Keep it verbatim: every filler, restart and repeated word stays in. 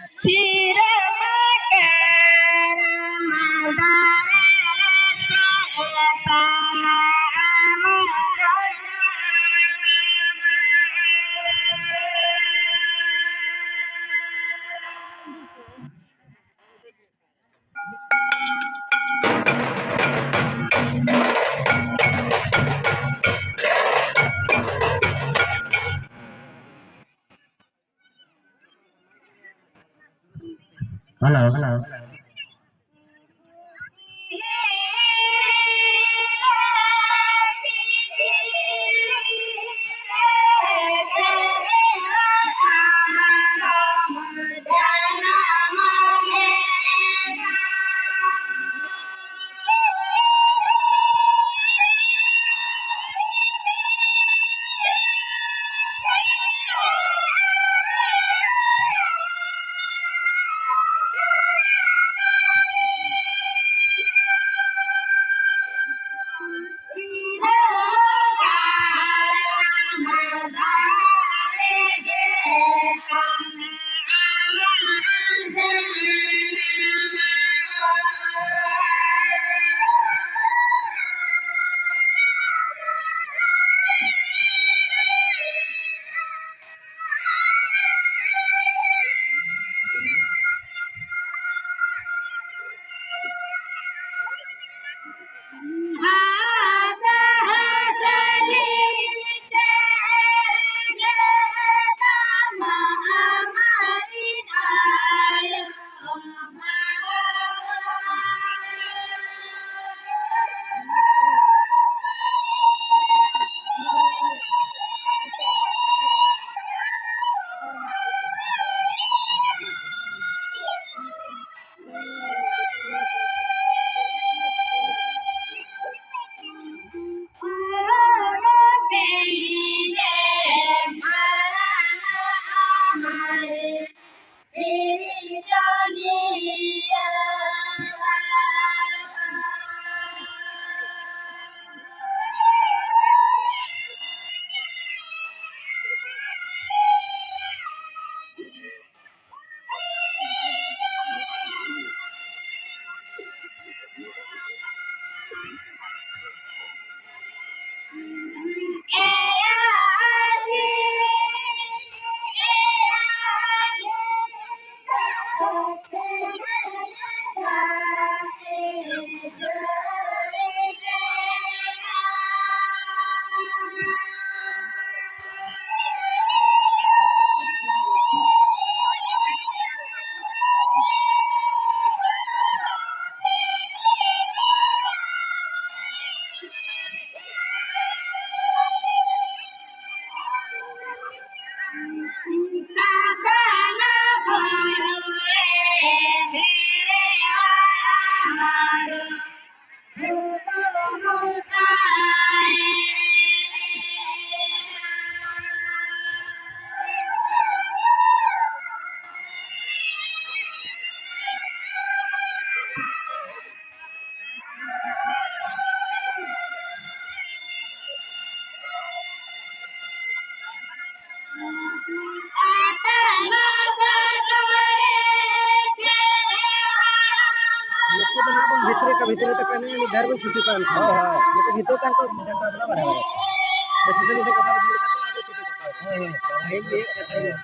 ᱥᱤᱨᱟᱹ ᱠᱟᱨᱢᱟ ᱫᱟᱨᱮ ᱨᱮ ᱪᱮᱛᱟᱱᱟ ᱟᱢ ᱫᱚ᱾ Hello, hello. ᱱᱩᱠᱩ ᱫᱚ ᱱᱟᱜ ᱵᱚᱱ ᱵᱷᱤᱛᱨᱤ ᱠᱚ, ᱵᱷᱤᱛᱨᱤ ᱛᱟᱠᱚ ᱮᱱᱮᱡ ᱢᱤᱫ ᱫᱷᱟᱣ ᱵᱚᱱ ᱪᱷᱩᱴᱤ ᱠᱚᱣᱟ ᱩᱱᱠᱩ᱾ ᱦᱳᱭ, ᱦᱳᱭ᱾ ᱱᱩᱠᱩ ᱵᱷᱤᱛᱨᱤ ᱛᱟᱠᱚ ᱡᱟᱱᱛᱟ ᱵᱟᱲᱟ ᱵᱟᱲᱟ ᱵᱟᱲᱟ᱾ ᱵᱮᱥ, ᱱᱩᱠᱩ ᱫᱚ ᱠᱟᱛᱷᱟ ᱵᱚᱱ ᱪᱷᱩᱴᱤ ᱠᱟᱛᱮ ᱟᱫᱚ ᱪᱷᱩᱴᱤ ᱠᱟᱛᱮ᱾ ᱦᱳᱭ, ᱦᱳᱭ᱾ ᱴᱟᱭᱤᱢ ᱦᱩᱭᱩᱜ ᱠᱟᱱ ᱛᱟᱞᱮᱭᱟ᱾